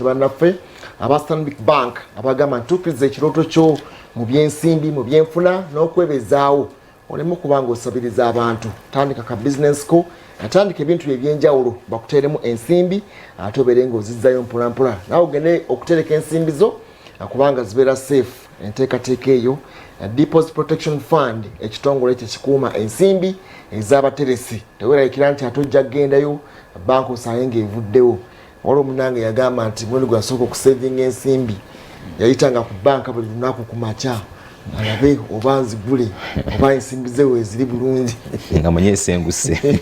Bannaffe aba Stanbic Bank abagamba nti tuukiriza ekirooto kyo mu byensimbi, mu byenfuna n'okwebezaawo, oleme okuba nga osabiriza abantu. Tandika ka bizinensi ko, atandika ebintu ebyenjawulo, bakuteeremu ensimbi ate obeere nga ozizzayo mpolampola, naawe ogende okutereka ensimbi zo kubanga zibeera safe. Enteekateeka eyo Deposit Protection Fund, ekitongole ekyo kikuuma ensimbi ez'abateresi. Teweeraliikira nti ate ojja kugendayo banka osange ng'evuddewo. Waliwo omunange yagamba nti mulundi gwe yasooka okusevinga ensimbi, yayitanga ku banka buli lunaku ku makya alabe oba nzigule oba ensimbi ze weeziri bulungi. Nga munye esenguse.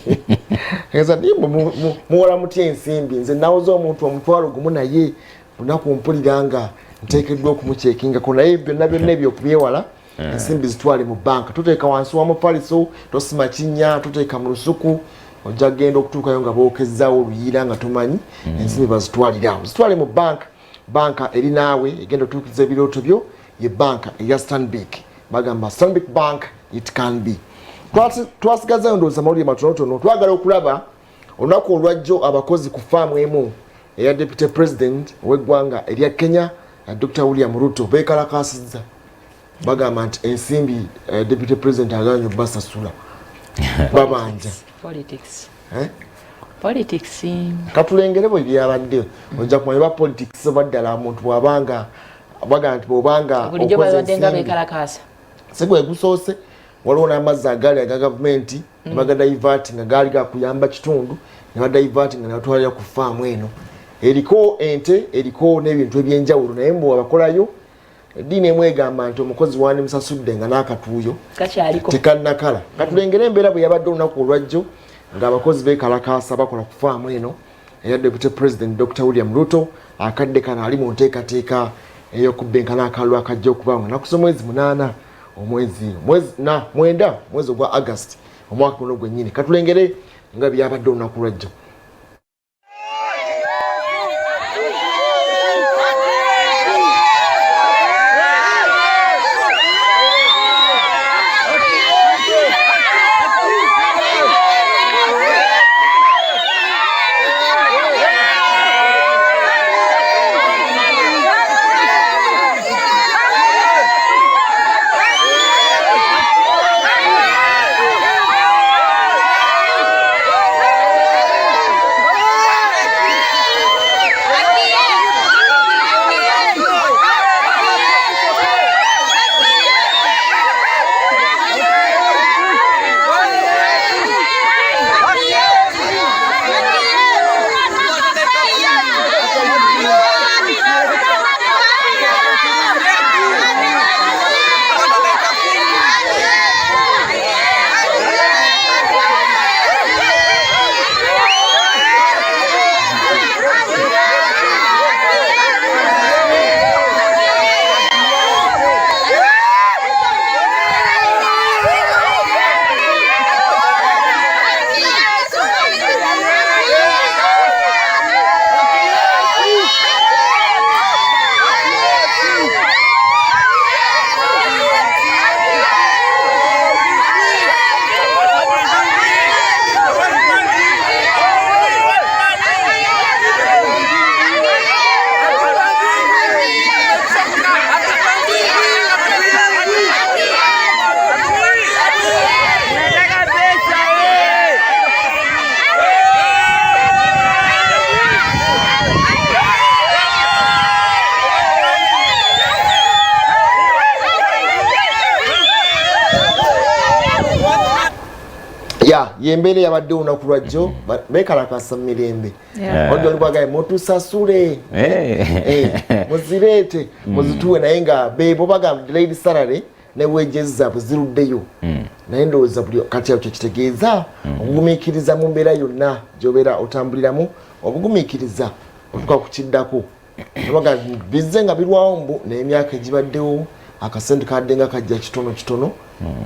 Muwola mutya ensimbi? Nze nawoza omuntu 10,000, naye lunaku mpulira nga nteekeddwa okumukyekingako. Naye byonna byonna ebyo okubyewala, ensimbi zitwale mu banka. Toteeka wansi wa mufaliso, tosima kinnya, toteeka mu lusuku, ojja kugenda okutuukayo nga bookezzaawo oluyiira nga tomanyi. Ensimbi bazitwalirawo, zitwale mu banka. Banka eri naawe, egenda otuukiriza ebirooto byo, ye banka eya Stanbic. Bagamba Stanbic Bank, it can be. Twasigazayo ndowooza mawulire matonotono. Twagala okulaba olunaku olwajjo abakozi ku faamu emu eya Deputy President ow'eggwanga erya Kenya, Dr William Ruto, beekalakaasizza. Bagamba nti ensimbi Deputy President aganye obasasula, babanja. Politics. Eh? Politics. Katulengere bwe byabadde, ojja kumanya ba politics oba ddala omuntu bw'abanga bagamba nti bw'obanga Bulijjo babadde nga beekalakaasa. Si gwe gusoose. Waliwo n'amazzi agaali aga gavumenti ne bagadivert nga gaali gakuyamba kitundu, ne badivert nga nebatwalira ku faamu eno eriko ente, eriko n'ebintu ebyenjawulo. Naye mbu abakolayo, eddiini emu egamba nti omukozi wandimusasudde nga n'akatuuyo Kakyaliko. tekannakala. Katulengere embeera bwe yabadde olunaku olwajjo ng'abakozi beekalakaasa bakola ku faamu eno eya Deputy President Dr William Ruto. Akadde kano ali mu nteekateeka ey'okubbenkana akalulu akajja okubaawo nga naku z'omwezi 8, omwezi mwezi na 9, mwezi ogwa August omwaka guno gwennyini. Katulengere nga byabadde olunaku lwajjo. Ya yembeera eyabadde olunaku lwajjo, beekalakasa mu mirembe. Odde olibwagaye mutusasule, muzireete, muzituwe, naye nga bebo bagamba delayed salary ne wages zaabwe ziruddeyo. Naye ndowooza buli kati ekyo kitegeeza okugumiikiriza mu mbeera yonna gy'obeera otambuliramu, obugumiikiriza otuuka ku kiddako. Baga bizze nga birwawo mbu n'emyaka egibaddewo akasente kadde nga kajja kitono kitono.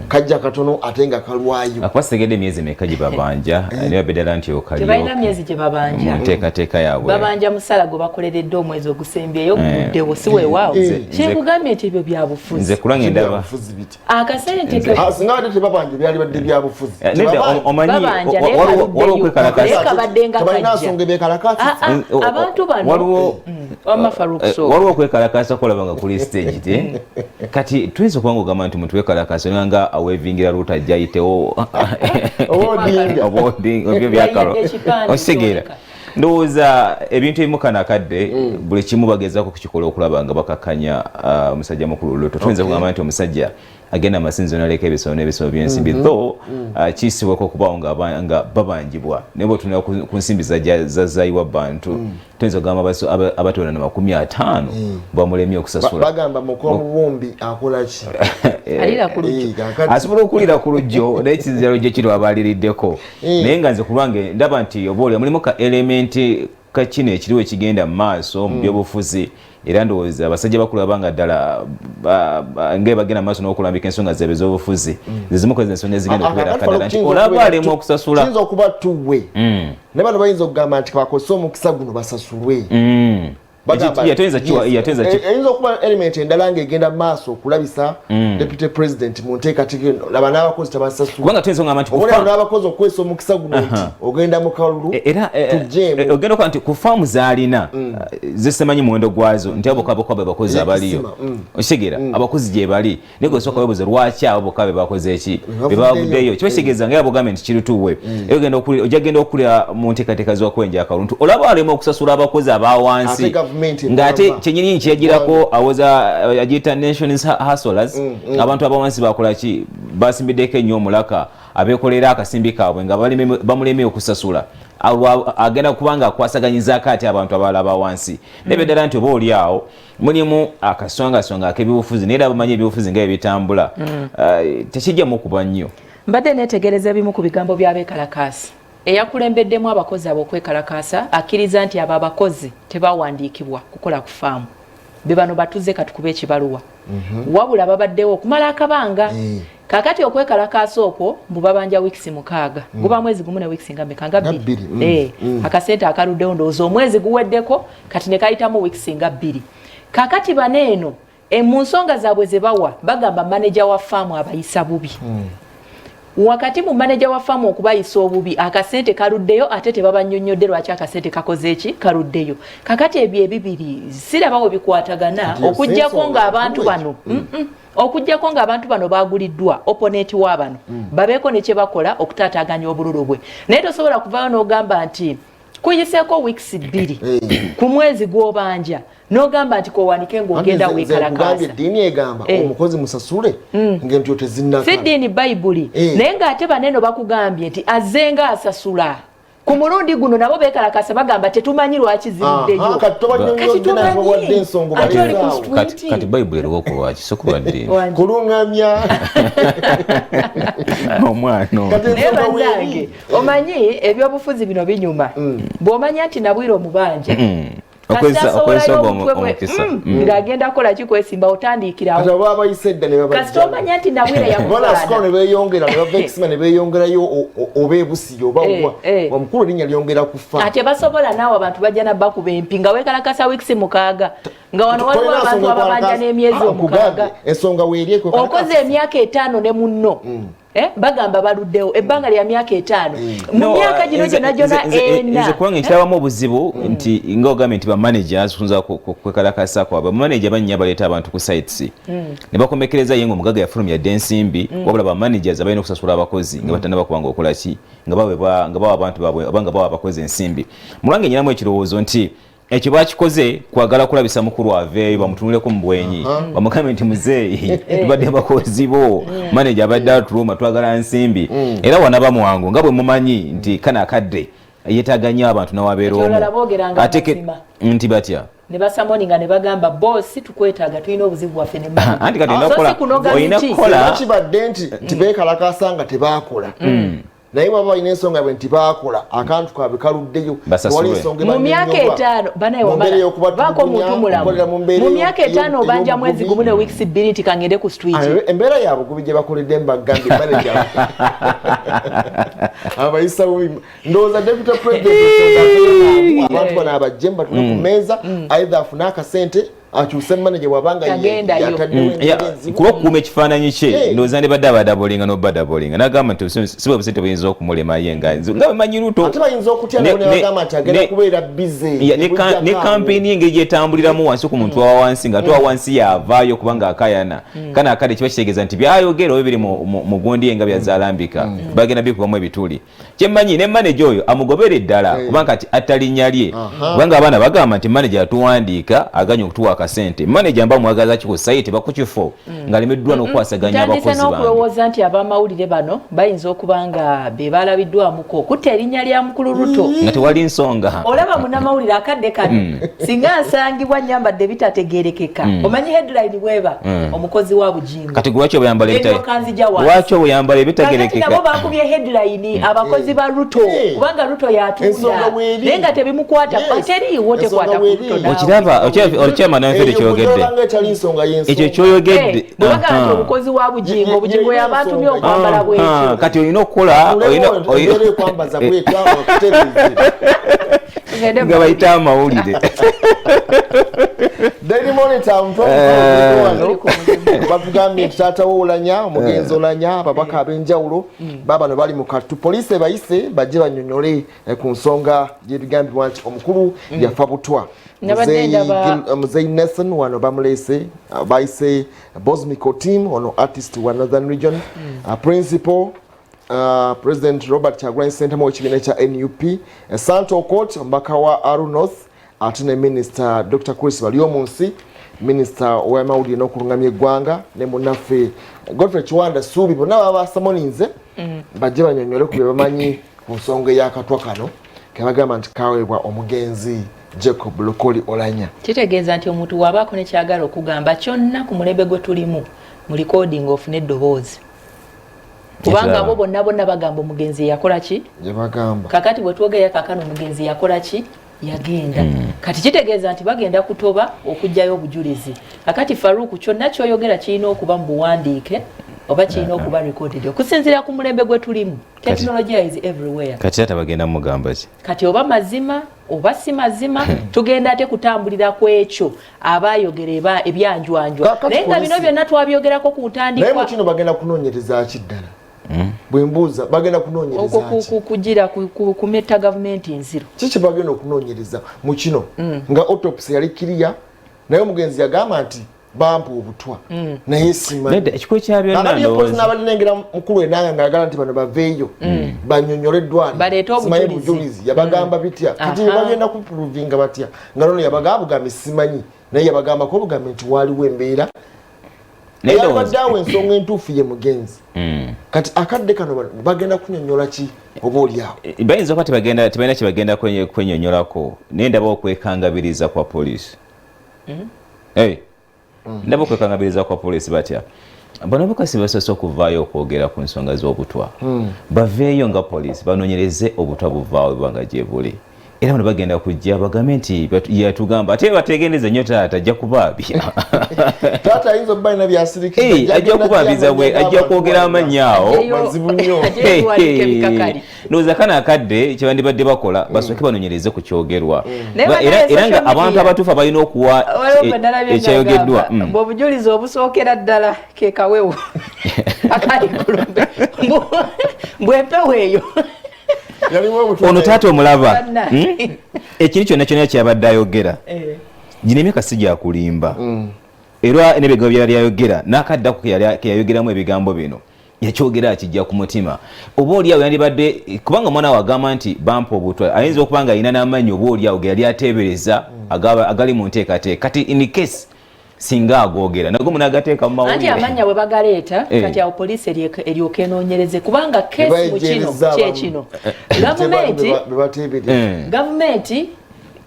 Kajja katono ate nga kalwayo. Akuba sitegedde emyezi emeka gye babanja, naye babedde ddala nti okaliyo Tebalina myezi gye babanja. Mu nteekateeka yaabwe. Babanja musala gwe bakoleredde omwezi ogusembyeyo guguddewo, si weewaawo? Kyenkugambye nti ebyo byabufuzi. Nze kulwange ndaba Byabufuzi biti? Akasente ke Ah, singa badde tebabanja, byali badde byabufuzi. Nedda, Tebabanja. omanyi Babanja, naye waliwo kaluddeyo. okwekalakasa. Naye kabadde nga Tebalina kajja. nsonga ebeekalakaasa. Ah, ah, abantu bano Waliwo wamma Farouk Sow. Waliwo okwekalakasa kolaba nga kuli stage te kati tuyinza okuba nga ogamba nti muntu wekalakasa olina nga awevingira luuta ajja ayitewo. Oba Odinga. Oba Odinga, ebyo byakalo. Yayidde ekipande Okitegeera? kyoleka. Ndowooza ebintu ebimu kano akadde buli kimu bagezaako kukikola okulaba nga bakakanya omusajja mukulu Ruto. Tuyinza okugamba nti omusajja agenda amasinzo naleka ebisolo n'ebisolo by'ensimbi, though kiyisibwako okubaawo nga babanjibwa, naye bwetunula ku nsimbi zazayiwa bantu, tuyinza okugamba abatoona na 50 bamulemye okusasula. Bagamba muka omubumbi akola ki? Alira ku lujjo. Eh, kakati Asobola okulira ku lujjo, naye kizira lujjo kiri wabaliiriddeko. Naye nga nze ku lwange ndaba nti oba olya mulimu ka element ka kino ekiriwo ekigenda mu maaso mu byobufuzi, era ndowooza abasajja bakulu abanga ddala nga bagenda mu maaso n'okulambika ensonga zaabwe ez'obufuzi, ze zimu kwezi ensonga ezigenda okubeera akaddala nti olaba alemu okusasula. Kiyinza okuba tuwe, naye bano bayinza okugamba nti bakozese omukisa guno basasulwe. Bagamba- Toyinza Yes. toyinza Eyinza okuba element endala ng'egenda mu maaso okulabisa deputy president mu nteekateeka eno, laba n'abakozi tabasasula. Kubanga tuyinza okugamba nti Oba olaba n'abakozi okukozesa omukisa guno nti ogenda mu kalulu, Era tugyeemu. Ogenda okuba nti ku faamu zaalina zesimanyi muwendo gwazo nti abo bokka be bakozi abaliyo. Ekisima, Okitegeera? Abakozi gye bali, naye gwe webuuze lwaki abo bokka be bakoze eki Be be bavuddeyo. Kiba kitegeeza nga yabugambye nti kirutuwe, era ojja genda okulira mu nteekateeka z'okwenja akalulu nti olaba alema okusasula abakozi aba wansi, Ate gavumenti ng'ate egamba. kyenyini kyeyagirako awoza agiyita nations hustlers. Abantu abawansi bakola ki? Basimbiddeko ennyo omulaka, abeekolera akasimbi kaabwe nga bamulemye okusasula. Agenda kubanga akwasaganyizaako ate abantu abalala abawansi. Naye ddala nti oba oli awo mulimu akasongasonga ak'ebyobufuzi, naye era bamanyi ebyobufuzi nga ebitambula, tekijjamu kuba nnyo. Mbadde neetegereza ebimu ku bigambo by'abeekalakaasi. Eyakulembeddemu abakozi abo okwekalakaasa akkiriza nti abo abakozi tebawandiikibwa kukola ku faamu, be bano batuze katukuba ekibaluwa, wabula babaddewo okumala akabanga. Kakati okwekalakaasa okwo mbu babanja wiikisi 6, guba mwezi gumu ne wiikisi nga meka? Nga Nga 2. 2. Eh, akasente akaluddewo ndowooza omwezi guweddeko kati ne kayitamu wiikisi nga 2. Kakati bano eno mu nsonga zaabwe ze bawa bagamba maneja wa faamu abayisa bubi. Wakati mu maneja wa faamu okubayisa obubi, akasente kaluddeyo, ate tebabannyonnyodde lwaki akasente kakoze eki kaluddeyo. Kakati ebyo ebibiri siraba we bikwatagana, Kati okuggyako ensonga ng'abantu nkulu. bano okuggyako ng'abantu bano baguliddwa opponent wa bano babeeko ne kye bakola okutaataaganya obululu bwe. Naye tosobola kuvaayo n'ogamba nti kuyiseeko wiikisi 2 ku mwezi gw'obanja n'ogamba nti kowanike ng'ogenda Anti nze nkugambye, weekalakaasa. Eddiini egamba omukozi musasule ng'entyo tezinnakala. Si ddiini, Bayibuli. Naye ng'ate baneeno bakugambye nti azzenga asasula. Ku mulundi guno nabo beekalakasa, bagamba tetumanyi lwaki ziruddeyo. Aha, kati tobannyonnyodde Kati naye tomanyi. bawadde ensonga Ate oli ku baleetaawo. street. Kati bayibuli eriwo ku lwaki? So kuba ddiini. Wangi. Kulungamya. Omwana ono. Kati Naye ensonga bannange, weeri. omanyi ebyobufuzi bino binyuma bw'omanya nti nabwira omubanja, Okozesa asobolayo ogwo omutwe gwe omukisa. Ng'agenda kukola ki? Kwesimba, otandiikirawo. Kati aba bayise edda ne babajjamu. Kasita omanya nti nabwira Bona ne yakufaana beeyongera ne bava ekisima ne beeyongerayo oba ebusiya oba wa. Omukulu erinnya lyongera kufa. Ate basobola naawe abantu bajja nabakuba empi nga weekalakasa wiikisi 6, nga wano waliwo Tolina abantu nsonga ababanja n'emyezi Nkugambye, 6. Ensonga weeri Okoze emyaka 5 ne munno. Eh, bagamba baluddewo ebbanga lya myaka 5 mu No, myaka gino gyonna gyonna nze 4. Kubanga nkirabamu obuzibu nti nga ogambye nti bamanagers tunza kwekalakasa kwabwe, bamanager bannya baleeta abantu ku sites ne bakomekereza ye nga omugagga yafulumya dde ensimbi, wabula bamanagers abalina okusasula abakozi nga batannaba kubanga okola ki, nga bawa abantu baabwe oba nga bawa abakozi ensimbi. Mulwange nyinamu ekirowoozo nti ekyo bakikoze kwagala kulabisa mukulu aveeyo bamutunuleko mu bwenyi, bamugambe nti muzeeyi, tubadde bakozi bo, manager abadde atuluma, twagala nsimbi. Era wanaba mwangu nga bwe mumanyi nti kana akadde yeetaaga nnyo abantu nawabeera Kati omu. olala boogeranga Ate amazima. Nti batya? Ne basamoninga ne bagamba bosi tukwetaaga, tulina obuzibu bwaffe ne manager. Anti kati olina So si kukola kunoga olina miti. kukola Kibadde nti tibeekalakasa nga tebakola. Naye bwaba balina ensonga bwe nti baakola akantu kaabwe kaluddeyo, tewali ensonga mu myaka 5 banayebaako omuntu mulamu mu myaka 5 obanja mwezi gumu ne weeks 2 nti kangende ku street. Embeera ya bugubi gye bakoledde mbagambye manager abayisa bubi. Ndowooza deputy president abantu bano abajje mbatule ku mmeeza, either afune akasente akyuse manager bw'abanga kuba okukuuma ekifaananyi kye. Ndowooza ne badde abadabolinga n'obadabolinga n'agamba nti si bwe busente buyinza okumulema ye nga nga bamanyi Ruto. Ate bayinza okutya nabo ne bagamba nti agenda kubeera busy ne kampeyini engeri gyetambuliramu wansi ku muntu wa wansi, nga ate wa wansi yavaayo kubanga akayana kana akadde kiba kitegeeza nti byayogera oba biri mu gundi ye nga byazaalambika bagenda bikubamu ebituli. Kyemmanyi ne manager oyo amugobere ddala kubanga kati atta linnya lye, kubanga abaana bagamba nti manager yatuwandiika aganye okutuwa akasente. Manager mba mwagaza ki ku site bakukifo ng'alemeddwa n'okwasaganya abakozi bange. N'okulowooza nti abamawulire bano bayinza okuba nga be balabiddwamuko okutta erinnya lya mukulu Ruto nga tewali nsonga. Olaba munnamawulire akadde kano singa nsangibwa nyambadde bitategeerekeka, omanyi headline bweba omukozi wa Bugingo. Kati lwaki obuyambala ebitagerekeka? Nabo bakubye headline abakozi ba Ruto kubanga Ruto yatunda, naye nga tebimukwata, teriiwo, tekwata ku Ruto. Okiraba okyama nanfere kyogedde ekyo kyoyogedde. Bwebagamba nti omukozi wa Bugingo, Bugingo yabantumye okwambala bwekyo. Kati olina okukola nga bayita amawulire. Daily Monitor wano batugambye nti taata wo Olanya, omugenzi Olanya, ababaka ab'enjawulo babano bali mu kattu, poliisi ebayise bajje banyonyole ku nsonga y'ebigambibwa nti omukulu yafa butwa. Muzeyi Nelson wano bamuleese, bayise Bosmico team, ono artist wa Northern Region, principal President Robert Kyagulanyi Ssentamu w'ekibiina kya NUP, Santo Court omubaka wa Aruu North, ate ne Minisita Dr Chris Baryomunsi, minisita w'amawulire n'okulungamya eggwanga, ne munnaffe Godfrey Kiwanda Suubi. Bonna baba basamoninze bajje banyonyole ku bye bamanyi ku nsonga ey'akatwa kano kebagamba nti kaweebwa omugenzi Jacob Lukoli Olanya. Kitegeeza nti omuntu wabaako nekyagala okugamba kyonna ku mulembe gwe tulimu mu recording ofune eddoboozi, kubanga abo bonna bonna bagamba omugenzi yakola ki? Yabagamba. Kakati bwe twogera kakano omugenzi yakola ki? Yagenda. Kati kitegeeza nti bagenda kutoba okuggyayo obujulizi. Kakati Faruku, kyonna kyoyogera kirina okuba mu buwandiike oba kirina okuba recorded okusinziira ku mulembe gwe tulimu. Technology is everywhere. Kati ate bagenda mugamba ki? Kati oba mazima oba si mazima, tugenda ate kutambulira ku ekyo abayogera ebyanjwanjwa, naye nga bino byonna twabyogerako ku ntandikwa. Naye mu kino bagenda kunoonyereza ki ddala? Bwe mbuuza, bagenda kunoonyereza ki? Kugira kumetta gavumenti nziro. Kiki bagenda okunoonyereza mu kino nga autopsy yali kiriya, naye omugenzi yagamba nti bampa obutwa, naye simanyi ekikulu kya byonna. N'abalinengera mukulu enanga ng'ayagala nti bano baveeyo banyonyole eddwaliro, simanyi bujulizi yabagamba bitya. Kati bagenda kuprovinga batya nga nono yabagamba bugambi simanyi, naye yabagambako obugambi nti waaliwo embeera eyabadde awo, ensonga entuufu ye mugenzi. Kati akadde kano bagenda kunyonyola ki oba oliawo? Bayinza okuba tebalina kyebagenda kwenyonyolako, naye ndaba okwekangabiriza kwa poliisi. Ndaba okwekangabiriza kwa poliisi. Batya bano bakasi basoose okuvaayo okwogera ku nsonga z'obutwa, baveeyo nga poliisi banoonyereze obutwa buvaawo bubanga gye buli, era bano bagenda kujja bagambe nti yatugamba. Ate bategendeze nnyo, taata ajja kubaabya. Taata ayinza okuba alina byasirikidde. Ajja kubaabiza bwe ajja kwogera amannya awo. Mazibu nnyo. Ndowooza kano akadde kyebandibadde bakola, basooke banoonyereze ku kyogerwa, era nga abantu abatuufu abalina okuwa ekyayogeddwa. Obujulizi obusookera ddala ke kawewo akali kulumbe mbwempewo eyo. Ono taata omulaba, ekintu kyonna kyonna kyabadde ayogera, gino emyaka si gyakulimba, era n'ebigambo byeyali ayogera n'akaddako keyayogeramu ebigambo bino yakyogera akijja ku mutima. Oba oliawo yandibadde, kubanga omwana we agamba nti bampa obutwa, ayinza okuba nga alina n'amannya oba oliawo ge yali ateebereza agali mu nteekateeka. Kati in case singa agogera nago munagateeka mu Anti amannya bwe bagaleeta, kati awo poliisi eryoka enoonyereze, kubanga case mu kino kyekino, gavumenti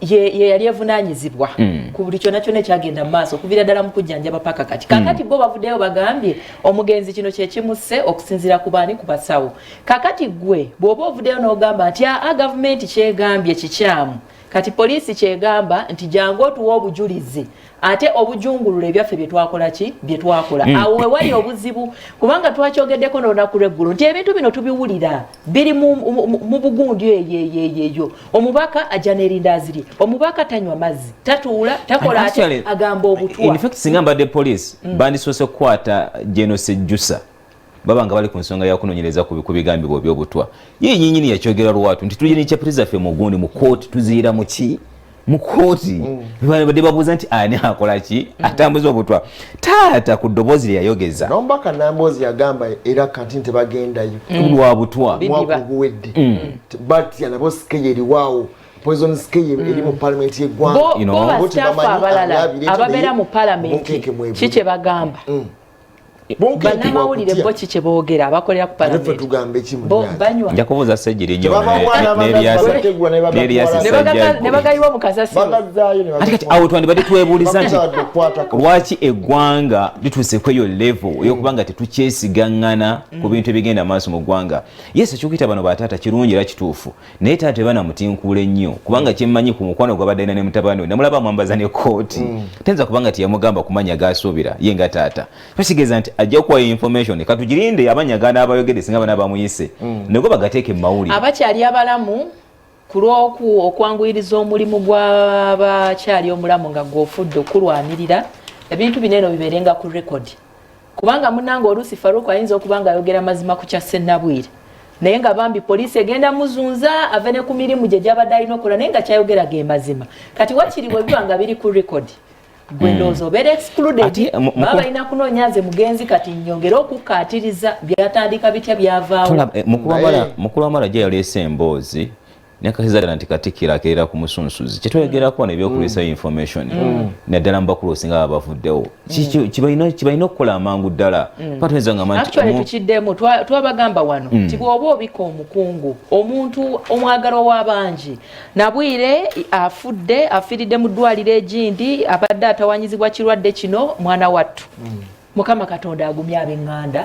Ye yali evunaanyizibwa ku buli kyonna kyonna ekyagenda mu maaso okuviira ddala mu kujjanjaba paka kati. Kakati bo bavuddeyo bagambye omugenzi kino kye kimusse okusinziira ku baani? Ku basawo. Kakati gwe bw'oba ovuddeyo n'ogamba nti aa, gavumenti kyegambye kikyamu, kati poliisi kyegamba nti jangu otuwa obujulizi ate obujungulula ebyaffe byetwakola ki byetwakola. Awo wewali obuzibu, kubanga twakyogeddeko n'olunaku lweggulo nti ebintu bino tubiwulira biri mu bugundi eyo eyo eyo. Omubaka ajja n'erindaazi lye, omubaka tanywa mazzi, tatuula, takola, ate agamba obutwa. In fact, singa mbadde police, bandisoose kukwata General Sejjusa, baba nga bali ku nsonga yakunoonyereza ku bigambibwa ebyobutwa. Ye nyinyini yakyogera lwatu nti tulina ekyapati zaffe mu gundi mu kooti, tuziira mu ki, mu kooti. Badde babuuza nti ani akola ki, atambuza obutwa, taata ku ddoboozi lye yayogeza. Nomubaka Namboozi yagamba era kanti tebagendayo. Lwa butwa. Mwaka oguwedde batya nabo sikeyo eriwaawo, poison scale eri mu parliament y'eggwanga. Bo ba staff abalala ababeera mu parliament ki kye bagamba? Bannamawulire bo ki kye boogera abakolera ku palamenti? Banywa. Nja kubuuza Ssegirinya. Ne bagayiwa mu kasasiro. Ate kati awo twandibadde twebuuliza nti lwaki eggwanga lituuse ku eyo level ey'okuba nga tetukyesigaŋŋana ku bintu ebigenda maaso mu ggwanga? Yes, ekyokuyita bano bataata kirungi era kituufu, naye taata tebana mutinkuula ennyo, kubanga kyemmanyi ku mukwano gwabadde alina ne mutabani we, namulaba amwambaza ne kooti, tayinza kubanga teyamugamba kumanya gasuubira ye nga taata. Tukitegeeza nti ajja kuwayo information, katugirinde amanya ganaabayogedde singa bana bamuyise nego bagateeke mu mawulire. Abakyali abalamu, ku lw'oku okwanguyiriza omulimu gw'abakyali omulamu nga gw'ofudde okulwanirira ebintu bino eno bibeerenga ku record, kubanga munange oluusi Faruku ayinza okuba nga ayogera mazima ku kya Sennabwire, naye nga bambi poliisi egenda muzunza ave ne ku mirimu gye gyabadde alina okukola, naye nga kyayogera ge mazima. Kati wakiri bwe biba nga biri ku record, gwe ndowooza obeera excluded. Ate, baba balina kunoonya nze mugenzi, kati nyongere okukkaatiriza byatandika bitya, byavaawo. Mukulu Wamala gye yaleese emboozi nekasiza ddala nti Katikkiro akeerera ku musunsuzi kyetwogerako wano ebyokulwisayo information, naddala mu bakulu osinga baba bavuddewo. Kibalina okukola amangu ddala. Patuyinza ngamba nti Actually, tukiddemu, twabagamba wano nti bw'oba obika omukungu, omuntu omwagalwa w'abangi, Nabwire afudde, afiiridde mu ddwaliro egindi, abadde atawanyizibwa kirwadde kino, mwana wattu. Mukama Katonda agumye ab'eŋŋanda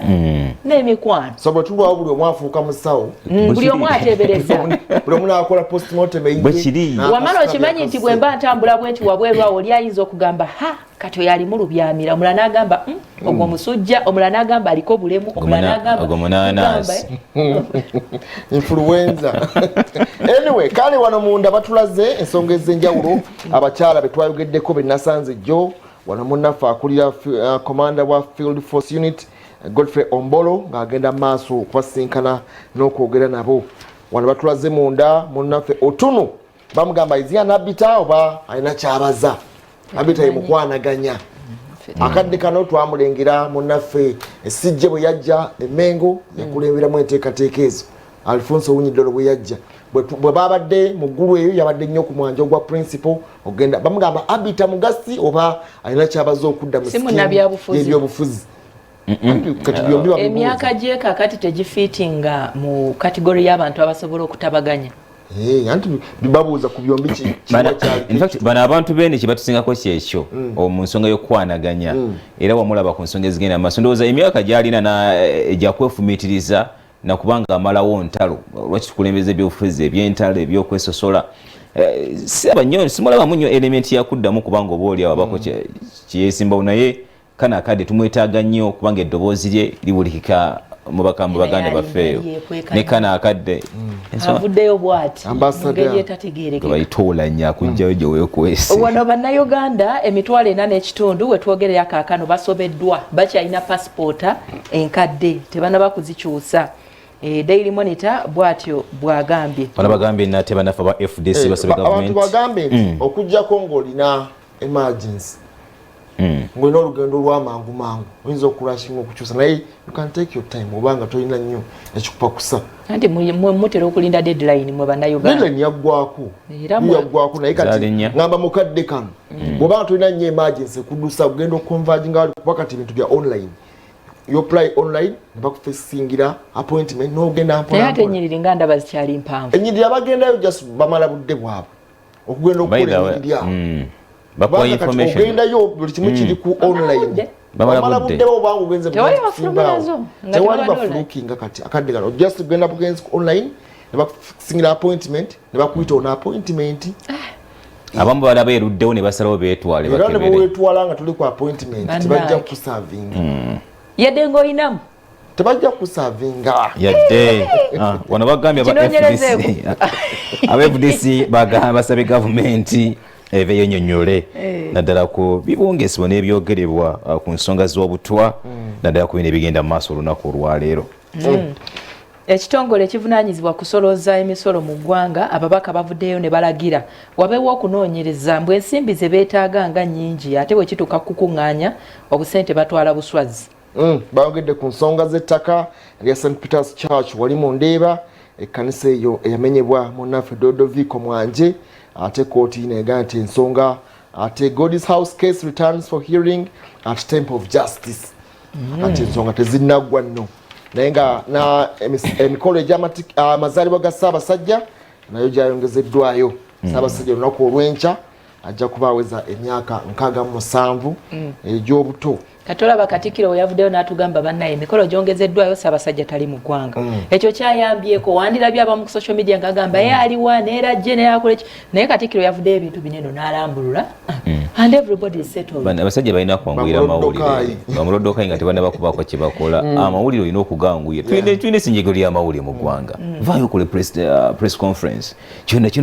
n'emikwano. So bwe tulwawo buli omu afuuka musawo. Buli omu ateebereza. Buli omu n'akola postmortem eyiye. Bwe kiri. Wamala okimanyi nti bwe mba ntambula bwe nti wabweru awo, oli ayinza okugamba, "Ha, kati oyo alimu lubyamira," omulala n'agamba, ogwo musujja," omulala n'agamba, "Aliko bulemu," omulala n'agamba Ogwo munaanaasi. Influenza. Anyway, kale wano munda batulaze ensonga ez'enjawulo, abakyala betwayogeddeko benasanze jjo wano. Munnaffe akulira commander wa Field Force Unit, Godfrey Ombolo, ng'agenda maaso okubasinkana n'okwogera nabo. Wano batulaze munda munnaffe Otunu bamugamba izia nabita oba alina kyabaza abita ye mukwanaganya. Akadde kano twamulengera munnaffe Esijje bwe yajja Emengo, yakulemberamu enteekateeka ezo. Alfonso Owiny-Dollo bwe yajja, bwe babadde mu ggulu eyo, yabadde nnyo ku mwanjo gwa principal ogenda bamugamba abita mugasi oba alina kyabaza okudda mu Si munnabyabufuzi. Ebyobufuzi kati byombi babibuuza. Emyaka gye kakati tegifiitinga mu category y'abantu abasobola okutabaganya. Eh, anti babuuza ku byombi kiwa kyali. In fact, bano abantu bene kyebatusingako kyekyo mu nsonga y'okukwanaganya, era wamulaba ku nsonga ezigenda maaso. Ndowooza emyaka gyalina gyakwefumiitiriza nakubanga amalawo ntalo. Lwaki tukulembeza ebyobufuzi ebyentalo, ebyokwesosola? Siraba nnyo, simulabamu nnyo element yakuddamu, kubanga oba oli awo abako kyeyesimbawo, naye kano akadde tumwetaaga nnyo kubanga eddoboozi lye liwulikika mu baganda baffe eyo. Ne kano akadde avuddeyo bwati Ambassador. ngeri etategeerekeka. Bayitoolanya akugjayo gye weekwese. Wano Bannayuganda 4,500 wetwogerera kaakano basobeddwa, bakyalina pasipoota enkadde, tebanaba kuzikyusa. Daily Monitor bwatyo bwagambye. Bano bagambye nate banafe aba FDC basabe abantu gavumenti bagambe nti okuggyako ng'olina emergency, ng'olina olugendo olw'amangu mangu, oyinza okurushinga okukyusa, naye you can take your time obanga tolina nnyo ekikupakusa. Anti mutera okulinda deadline mwe Bannayuganda. Deadline yaggwako. Era Yaggwako, naye kati Zalinnya. ngamba mukadde kano bw'obanga tolina nnyo emergency kuddusa kugenda okuconverginga wali, kuba kati ebintu bya online, you apply online ne bakufesingira appointment n'ogenda naye mpola ate mpola. Enyiriri nga ndaba zikyali mpanvu. Enyiriri abagendayo just bamala budde bwabwe. Okugenda okukola enyiriri awo, kubanga kati ogendayo buli kimu kiri ku online. Bamala budde obanga ogenze, tewali bafulukinga. Kati akadde kano just genda bugenzi ku online ne bakusingira appointment, ne bakuyita ono appointment. Abamu balaba eruddewo ne basalawo beetwale. Era ne bwewetwala nga tuli ku appointment, tebajja kukusavinga. Yadde ng'olinamu. Tebajja kukusavinga. Yadde wano bagambye aba FDC basabye gavumenti eveyo ennyonnyole naddala ku bibungesebwa n'ebyogerebwa ku nsonga z'obutwa, naddala ku bino ebigenda mu maaso olunaku olwaleero. Ekitongole ekivunaanyizibwa kusolooza emisolo mu ggwanga, ababaka bavuddeyo ne balagira wabeewo okunoonyereza mbu ensimbi ze beetaaga nga nnyingi, ate bwe kituuka kukuŋŋaanya obusente batwala buswazi. Bayogedde ku nsonga z'ettaka erya St Peters Church wali mu Ndeeba, ekkanisa eyo eyamenyebwa munnaffe Dodovico Mwanje, ate kooti neega nti ensonga ate God's House case returns for hearing at Temple of Justice. Kati ensonga tezinnaggwa nno, naye nga na emikolo egy'amazaalibwa ga Ssaabasajja nayo gyayongezeddwayo. Ssaabasajja olunaku olw'enkya ajja kuba aweza emyaka 67 egy'obuto. Kati olaba Katikkiro we yavuddeyo n'atugamba, bannaye, emikolo gyongezeddwayo, Ssaabasajja tali mu ggwanga. Ekyo kyayambyeko. Wandirabye abamu ku social media ng'agamba ye aliwa neerajje neyakola ki, naye Katikkiro yavuddeyo ebintu binene n'alambulula and everybody is settled. Abasajja balina kwanguyira amawulire, bamuloddokayi nga tebanaba kubaako kye bakola. Amawulire olina okuganguya. Tulina essinjego ly'amawulire mu ggwanga. Vaayo okole press conference kyonna kyonna.